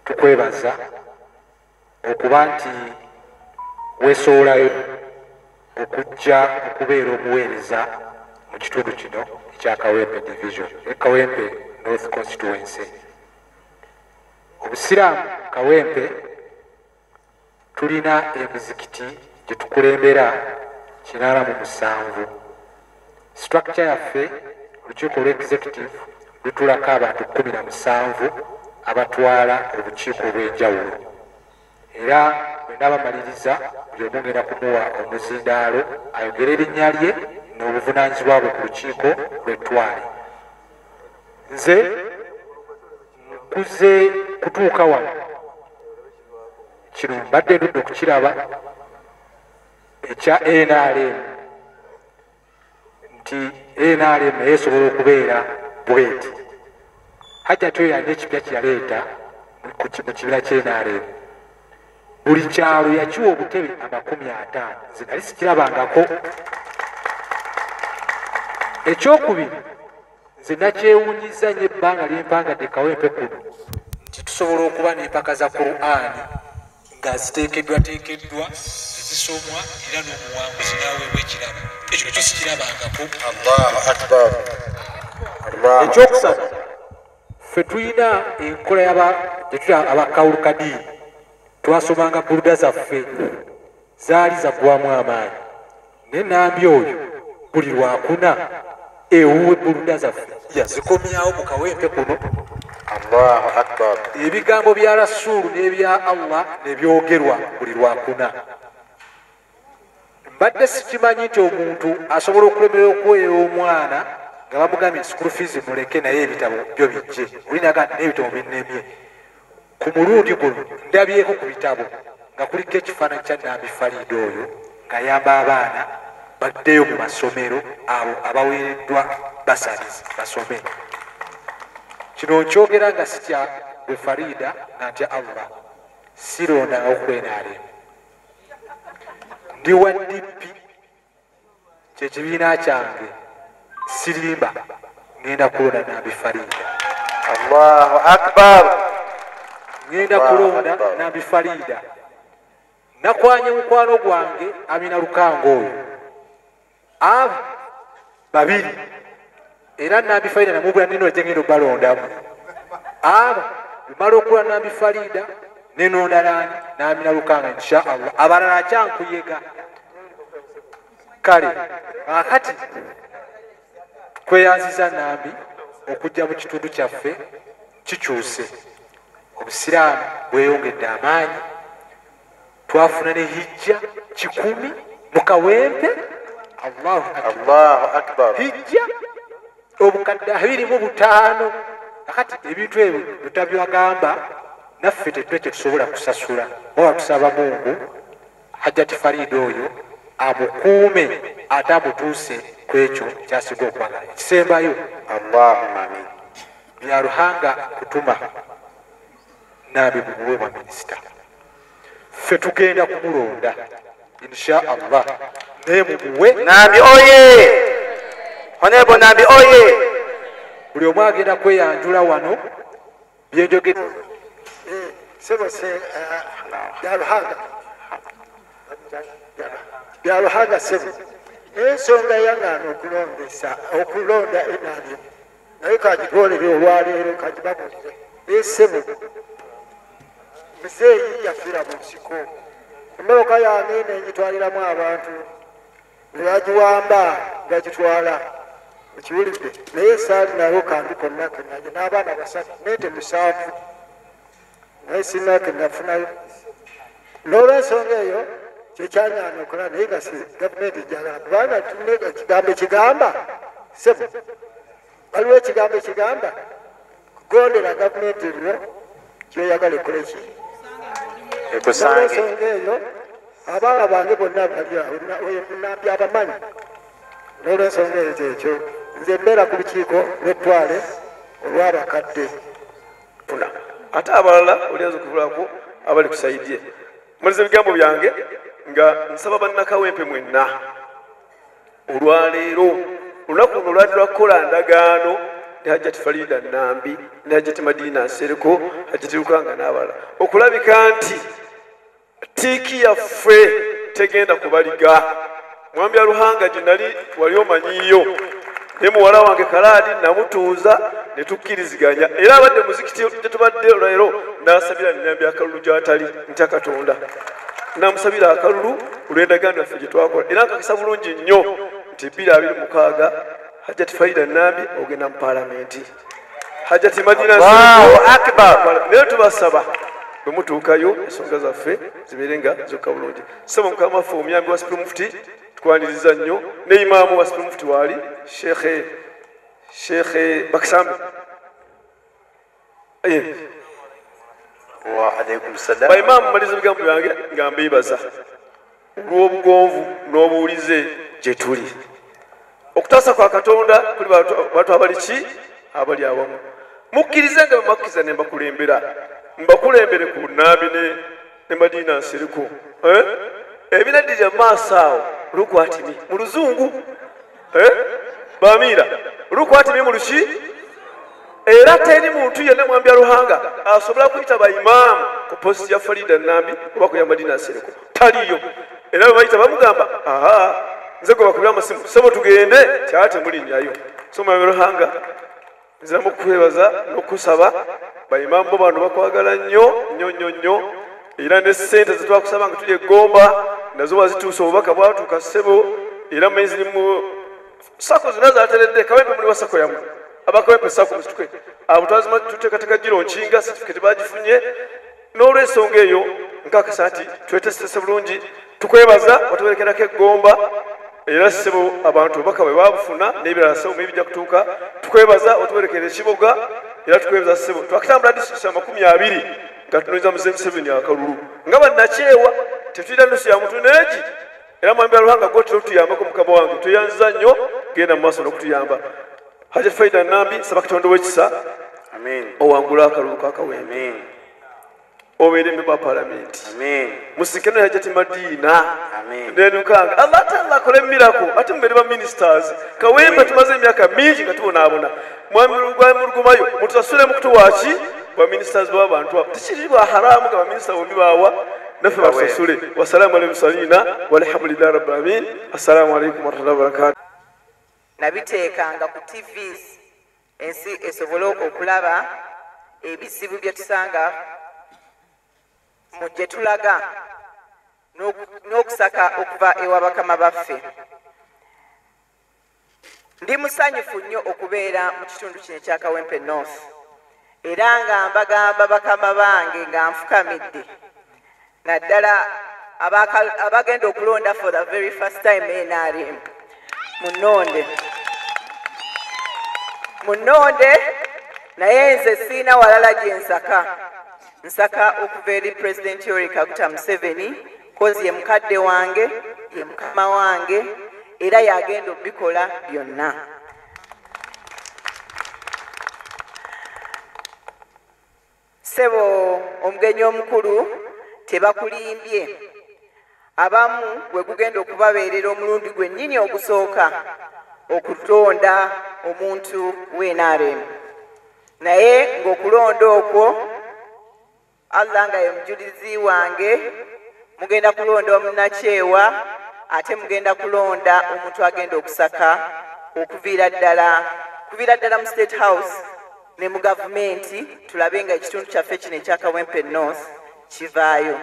Tukwebaza okuba nti weesoolayo okujja okubeera omuweereza mu kitundu kino ekya Kawempe Division ne Kawempe North Constituency. Obusiraamu Kawempe tulina emizikiti gye tukulembera 87. Structure yaffe olukiiko lw'executive lutulako abantu 17 abatwala obukiiko obw'enjawulo, era bwe naabamaliriza buli omu ngenda kumuwa omuzindaalo ayogere erinnya lye n'obuvunaanyizibwa bwe ku lukiiko lw'ettwale. Nze nkuze kutuuka wano, kino mbadde ndudde okukiraba ekya NRM nti NRM naye esobola okubeera bweti. Hajjati oyo alina ekipya kye yaleeta mu kibiina kya NRM, buli kyalo yakiwa obutebe 50. Nze nali sikirabangako. Ekyokubiri, nze nakyewuunyiza nnyo ebbanga ly'empangadde Kawempe kuno nti tusobola okuba n'empaka za Qur'ani nga ziteekeddwateekeddwa zisomwa era n'omuwanguzi n'aweebwa ekirabo. Ekyo nakyo sikirabangako. Allahu Akbar. Ekyokusatu, ffe tulina enkola gyetuyita abakawulukadiini. Twasomanga buluda zaffe zaali zaggwamu amaanyi, naye Nambi oyo buli lwakuna ewuwe buluda zaffe yazikomyawo mu Kawempe kuno. Allahu Akbar. Ebigambo bya Rasuulu n'ebya Allah ne byogerwa buli lwakuna. Mbadde sikimanyi nti omuntu asobola okulemerera okuweera omwana nga bamugambye school fees muleke naye ebitabo byo bijje, olinaga nti n'ebitabo binnemye. Ku mulundi guno ndabyeko ku bitabo nga kuliko ekifaananyi kya Nambi Faridah oyo ng'ayamba abaana baddeyo mu masomero, abo abaweereddwa basalizi basome. Kino nkyogera nga sitya gwe Faridah nga ntya Allah, sirondangawo ku NRM. Ndi wa DP, kyekibiina kyange, sirimba, ngenda kulonda Nambi Faridah. Allahu Akbar. Ngenda kulonda Nambi Faridah. Nakwanye mukwano gwange Amina Lukanga oyo, abo babiri, era Nambi Faridah namubula nino gye ngenda obalondamu. Abo bimala okula Nambi Faridah nenonda nani n'Amina Lukanga insha Allah, abalala akyankuyega. Kale akati kweyanziza Nambi okujja mu kitundu kyaffe kikyuse. Obusiraamu bweyongedde amaanyi, twafuna ne hijja 1,000 mu Kawempe. Allahu Akbar. Allahu Akbar. Hijja obukadde 25. Akati ebintu ebyo tutabyagamba naffe tetwe tetusobola kusasula. Oba tusaba Mungu Hajjati Faridah oyo amukuume ate amutuuse ku ekyo kyasiga okwagala. Ekisembayo, Allahumma amin. Bya Ruhanga kutuma Nambi mumuwe bwa minisita, ffe tugenda kumulonda insha Allah, naye mumuwe. Nambi oye! Honorable Nambi oye! Buli omu agenda kweyanjula wano byenjogedde. Sebo se Byaruhanga, Byaruhanga sebo, ensonga yangaana okulondesa okulonda NRM, naye kagitwolere olwaleero kagibabuulire. Esebo muzeeyi yafiira mu nsiko, emmotoka yange nengitwaliramu abantu ne bagiwamba bagitwala, okiwulidde? Naye saali nayo kambi konna kenaye n'abaana 3 nente 7, naye sirina ke nafunayo. N'olwensonga eyo kyekyanyaana okola, naye nga gavumenti ejagala, kubanga tulina ekigambo ekigamba sebo, waliwo ekigambo ekigamba kugondera gavumenti eriwo kyoyagala ekole ki. N'olwensonga eyo abaana bange bonna bali awo Nambi abamanyi. N'olwensonga eyo kyekyo nze mbeera ku lukiiko lw'ettwale olw'abakadde. Ate abalala olyaza okuvulako abali kusaidie. Maliza ebigambo byange nga nsaba bannakawempe mwenna olwaleero olunaku luno lwali lwakukola ndagaano ne Hajjati Farida Nambi ne Hajjati Madina Nsereko, Hajjati Lukanga n'abalala, okulabika nti tiiki yaffe tegenda kubaliga. Mwami Ruhanga gye nali wali omanyiyo, ne muwala wange Kalaadi namutuuza ne tukkiriziganya, era abadde muzikiti gye tubadde leero n'asabira Nambi akalulu gy'atali ntya Katonda, namusabira akalulu olw'endagaano yaffe gye twakola. Era nkakasa bulungi nnyo nti 2026 Hajjati Farida Nambi ogenda mu paalamenti, Hajjati Madina Allahu Akbar. Naye tubasaba bwe mutuukayo ensonga zaffe zibeere nga zokka bulungi. Ssebo mukama waffe omuyambi wa Supreme Mufti tukwaniriza nnyo, ne imaamu wa Supreme Mufti waali Sheikh Bakisambe. Wa alaykum salam. Baimaamu maliza ebigambo byange nga mbeebaza olw'obugonvu n'obuwulize gye tuli. Okutaasa kwa Katonda kuli bantu abali ki abali awamu. Mukkirize nga bwe ne mbakulembera, mbakulembere ku Nambi ne Madina Nsereko. Ebinaddirira mu maaso awo lukwatimi mu luzungu, bamiira lukwatimi mu luki. Era teri muntu yenna Mwami Ruhanga asobola kuyita baimaamu ku positi ya Farida Nambi oba ku ya Madina Nsereko, taliyo. Era bwe bayita bamugamba aha, nze gwe bakubira amasimu ssebo tugende, kyate mulinnyayo. So Mwami Ruhanga nziramu okukwebaza n'okusaba. Baimaamu bo bano bakwagala nnyo nnyo nnyo nnyo, era ne ssente ze twakusaba nga tuli e Gomba nazo wazituusa, obubaka bwatuuka ssebo. Era mezi mu sako zonna zateredde. Kawempe muli wa sako yammwe, abakawempe sako musituke, abo twazima tuteekateeka giro nkinga certificate bagifunye. N'olw'ensonga eyo nkakasa nti twetesitese bulungi, tukwebaza watuberekerako e Gomba. Era ssebo abantu obubaka bwe babufuna n'ebirala ssebo bijja kutuuka. Tukwebaza otuberekera ekibuga, era tukwebaza ssebo. Twakitambula disitulikiti 20 nga tunoonyeza Muzeeyi Museveni akalulu nga bannakyewa, tetulina nusu ya muntu neegi. Era Mwami Ruhanga gw'otera otuyambako mukama wange, tweyanziza nnyo, genda mu maaso n'okutuyamba. Hajjati Farida Nambi, nsaba Katonda ow'ekisa owangule akalulu ka Kawempe, obeere memba wa paalamenti, musikeno Hajjati Madina ne Lukanga. Allah ate akole mirako, ate mubeere ba ministers. Kawempe tumaze emyaka mingi nga tubonaabona. Mwami Rugumayo mutusasule mu kutuwa ki ba ministers b'abantu abo, tekiri bwa haramu nga baminisita bombi baawa, naffe batusasule. Wasalaamu alaikum salina walhamdulillahi rabbil alamin. Assalamu alaikum warahmatullahi wabarakatuh. Nabiteekanga ku TVs ensi esobole okulaba ebizibu bye tusanga mu gye tulaga n'okusaka okuva ewa bakama baffe. Ndi musanyufu nnyo okubeera mu kitundu kino ekya Kawempe North, era nga mbagamba bakama bange nga nfukamidde, naddala abagenda okulonda for the very first time NRM, munnonde munnonde, naye nze siina walala gye nsaka. Nsaka okuva eri President Yoweri Kaguta Museveni, kozi ye mukadde wange, ye mukama wange, era yagenda okubikola byonna. Ssebo omugenyi omukulu, tebakulimbye, abamu gwe gugenda okubabeerera omulundi gwennyini ogusooka okutonda omuntu w'NRM, naye ng'okulonda okwo Allah nga ye mujulizi wange, mugenda kulonda omunnakyewa, ate mugenda kulonda omuntu agenda okusaka okuviira ddala mu State House ne mu gavumenti, tulabe nga ekitundu kyaffe kino ekya Kawempe North kivaayo.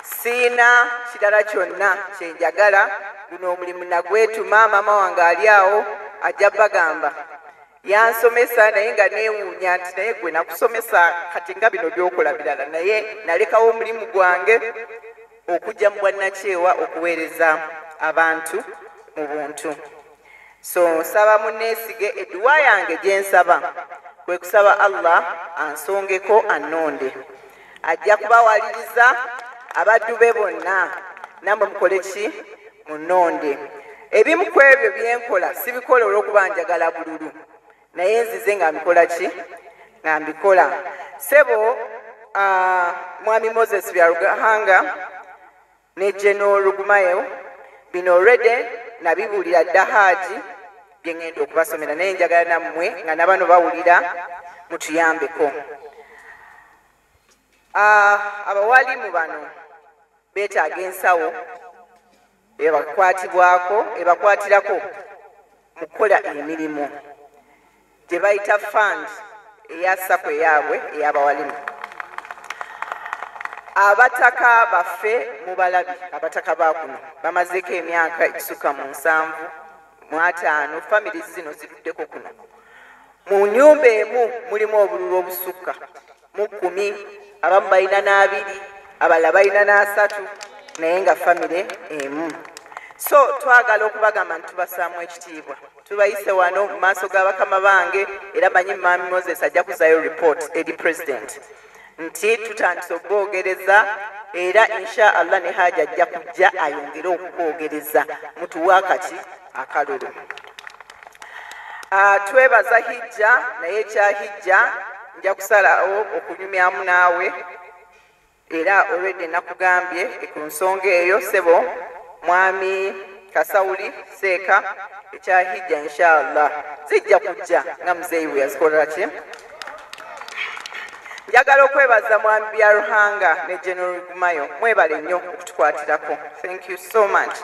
Siina kirala kyonna kye njagala, guno omulimu nagwetuma, maama wange ali awo ajja bagamba yansomesa, naye nga neewuunya nti naye gwe nakusomesa kati nga bino by'okola birala, naye nalekawo omulimu gwange okujja mu bwannakyewa okuweereza abantu mu buntu. So nsaba munneesige, edduwa yange gye nsaba kwe kusaba Allah ansongeko annonde. Ajja kubawaliriza abaddu be bonna, nammwe mukole ki? Munnonde. Ebimu ku ebyo bye nkola sibikola olw'okuba njagala bululu, naye nzize nga mbikola ki? Nga mbikola. Ssebo Mwami Moses Byaruhanga ne General Rugumayo, bino already nabibuulira dda Haaji. bye ŋŋenda okubasomera, naye njagala nammwe nga nabano bawulira mutuyambeko. Abawalimu bano beetaaga ensawo ebakwatibwako, ebakwatirako mu kukola emirimu gye bayita fund eya SACCO eyaabwe ey'abawalimu. Abataka baffe mubalabi, abataka ba kuno bamazeeko emyaka egisukka mu 75, family zino ziruddeko kuno. Mu nnyumba emu mulimu obululu obusukka mu 10, abamu balina 2, abalala balina 3, naye nga family emu. So twagala okubagamba nti tubassaamu ekitiibwa, tubayise wano mu maaso g'abakama bange, era manyi Mwami Moses ajja kuzaayo report eri president nti tutandise okwogereza, era insha Allah ne Haji ajja kujja ayongere okwogereza, mutuwe akati akalulu. Twebaza Hijja, naye ekya Hijja nja kusalawo okunyumyamu naawe, era already nakugambye ku nsonga eyo ssebo Mwami Kasawuli Seeka, ekya Hijja insha Allah zijja kujja nga muzeeyi bwe yazikola ki. Njagala okwebaza Mwami Byaruhanga ne General Gumayo, mwebale nnyo okutukwatirako, thank you so much.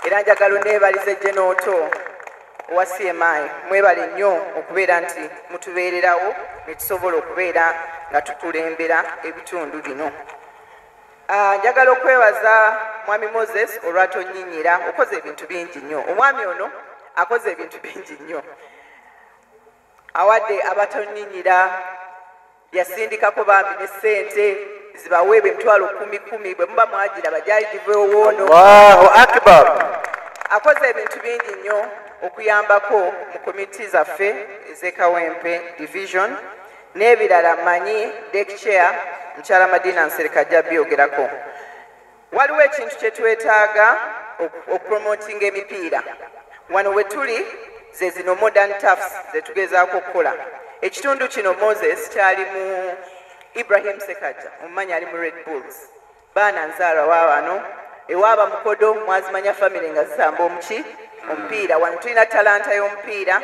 Era njagala oneebalize General Otto owa CMI, mwebale nnyo okubeera nti mutubeererawo ne tusobola okubeera nga tukulembera ebitundu bino. Njagala okwebaza Mwami Moses olw'atonyinyira, okoze ebintu bingi nnyo. Omwami ono akoze ebintu bingi nnyo, awadde abatonyinyira, yasindikako bambi ne ssente zibaweebwe emitwalo 10,000 bwe muba mwagira bajali giveewo woono. Allahu Akbar. Akoze ebintu bingi nnyo okuyambako mu komiti zaffe ez'e Kawempe division n'ebirala. Manyi deck chair mukyala Madina Nsereka ajja byogerako. Waliwo ekintu kye twetaaga okupromotinga emipiira. Wano we tuli ze zino modern turfs ze tugezaako okukola. Ekitundu kino Moses kyali mu Ibrahim Sekajja, omumanyi ali mu Red Bulls, baana nzaalwa wa wano ewaaba Mukodo, mwazimanya family nga zisamba omuki omupiira. Wano tulina talanta y'omupiira,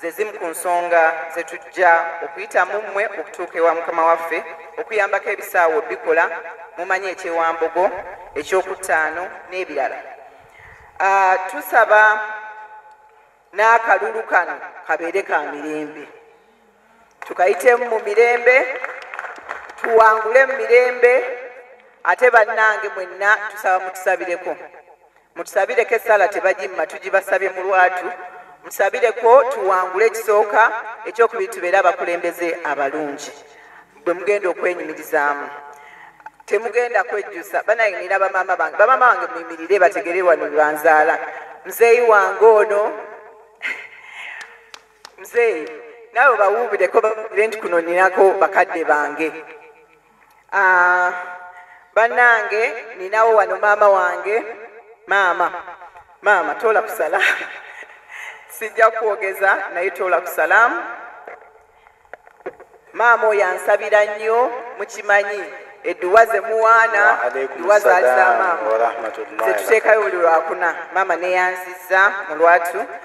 ze zimu ku nsonga ze tujja okuyitamu mmwe okutuuka ewa mukama waffe okuyambako ebisaawe bikola, mumanyi ekyewambogo ekyokutaano n'ebirala. Tusaba n'akalulu kano kabeere ka mirembe, tukayitemu mu mirembe, tuwangule mu mirembe. Ate bannange mwenna tusaba mutusabireko, mutusabireko essala tebagimma, tugibasabye mu lwatu, mutusabireko tuwangule ekisooka, ekyokubiri tubeere abakulembeze abalungi bwe mugenda okwenyumirizaamu. Temugenda kwejjusa. Bannange nina bamaama bange, bamaama bange muyimirire bategere wano banzaala. Muzeeyi wange ono, muzeeyi naawe bawuubireko babire nti kuno ninako bakadde bange. Bannange ninawo wano maama wange, maama maama toola ku salaamu, sijja kwogeza naye toola ku salaamu. Maama oyo ansabira nnyo, mukimanyi edduwa ze muwaana, dduwa zaali za maama zetuteekayo buli lwakuna. Maama neyanzizza mu lwatu.